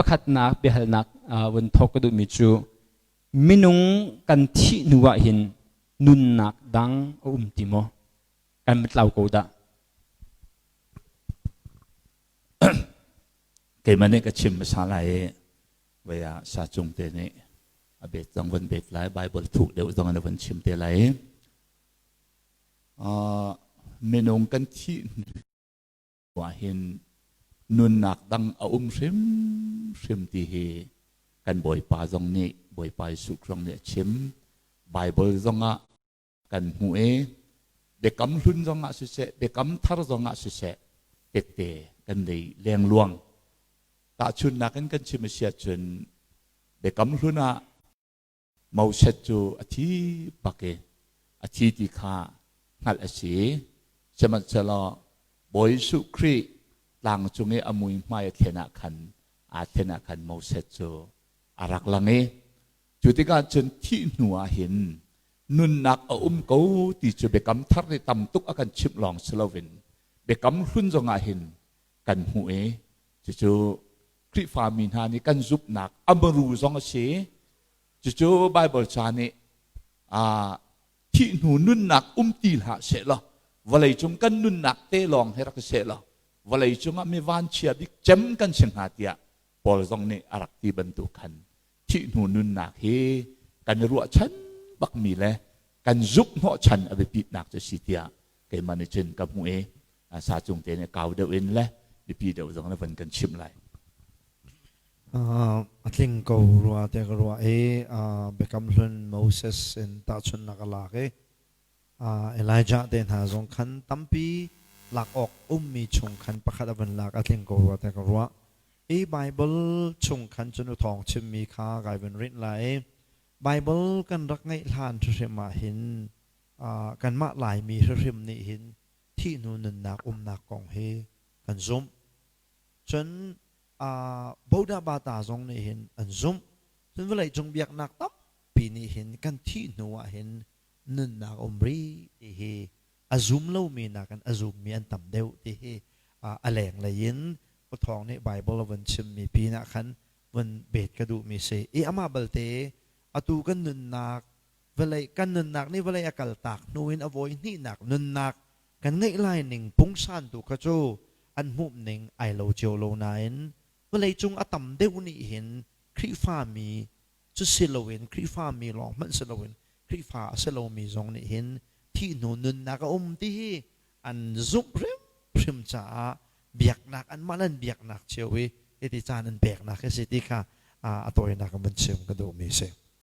Pakhatnak biahalnak vun thawk ka duhmi cu minung kan thih hnu ah hin nunnak dang a um ti maw? Kan tlau ko dah. Keimah nih ka chim hmasa lai i vei ah sa cung te nih a bet zong van bet lai Bible thuk deuh zong an van chim te lai. Minung kan thih hnu ah hin nunnak dang a um hrimhrim ti hi kan Bawipa zong nih Bawipa Jesuh zong nih a chim. Bible zong ah kan hmuh i biakam hlun zong ah siseh biakam thar zong ah siseh tette kan nei lengluang. Tahchunnak in kan chim a si ahcun biakam hlun ah Moses cu a thi bak i a thi ti kha hngalh a si. Sihmanhsehlaw Bawi Jesuh Khrih tlang cung i a muihmai a thlen ah khan aa thlen ah khan Moses cu a rak lang i cu tikah cun thih hnu ah hin nunnak a um ko ti cu biakam thar nih tam tuk a kan chimh lawng si loin biakam hlun zong ah hin kan hmuh i cucu Khrihfami hna nih kan zumhnak a muru zong a si. Cucu Baibal ca nih thih hnu nunnak um ti hlah seh law vawlei cung kan nunnak te lawng hi rak seh law vawlei cungah mi vanchia bik cem kan si hnga tiah Paul zong nih a rak ti bantuk khan thih hnu nunnak hi kan i ruahchan bakmi le kan zumh hnawhchan a biapitnak cu si tiah keimah nih cun ka hmuh i sa cung te nih kau deuh in le biapi deuh zong na van kan chimh lai. A tling ko rua te ka ruah i Biakam Hlun Moses in tahchunhnak a lak i Elijah te hna zong khan tampi lak awk ummi chung khan pakhat a van lak a tling ko rua te ka ruah. I Bible chung khan cun u thawng chimmi kha kai van rinh lai i Bible kan rak ngeih hlan hrimhrim ah hin kanmah Laimi hrimhrim nih hin thih hnu nunnak umnak kong hi kan zumh. Cun Boda Bata zong nih hin an zumh. Cun vawleicung biaknak tampi nih hin kan thih hnu ah hin nunnak um rih ti hi a zum lomi nakin a zummi an tam deuh ti hi a lenglei in Pathawng nih Bible a vun chimmi pinah khan vun bet ka duhmi si. I amah balte atu kan nunnak vawlei kan nunnak nih vawlei a kaltak hnu in a vawi hnihnak nunnak kan ngeih lai ning pungsan tu kha cu an hmuh ning ai lo cio lo nain vawlei cung a tam deuh nih hin Khrihfami cu si loin Khrihfami lawng hmanh si loin Khrihfa a si lomi zong nih hin thih hnu nunnak a um ti hi an zumh hrimhrim caah biaknak anmah an biaknak cio i hiti caan an peknak hi si ti kha a tawinak in van chim ka duhmi si.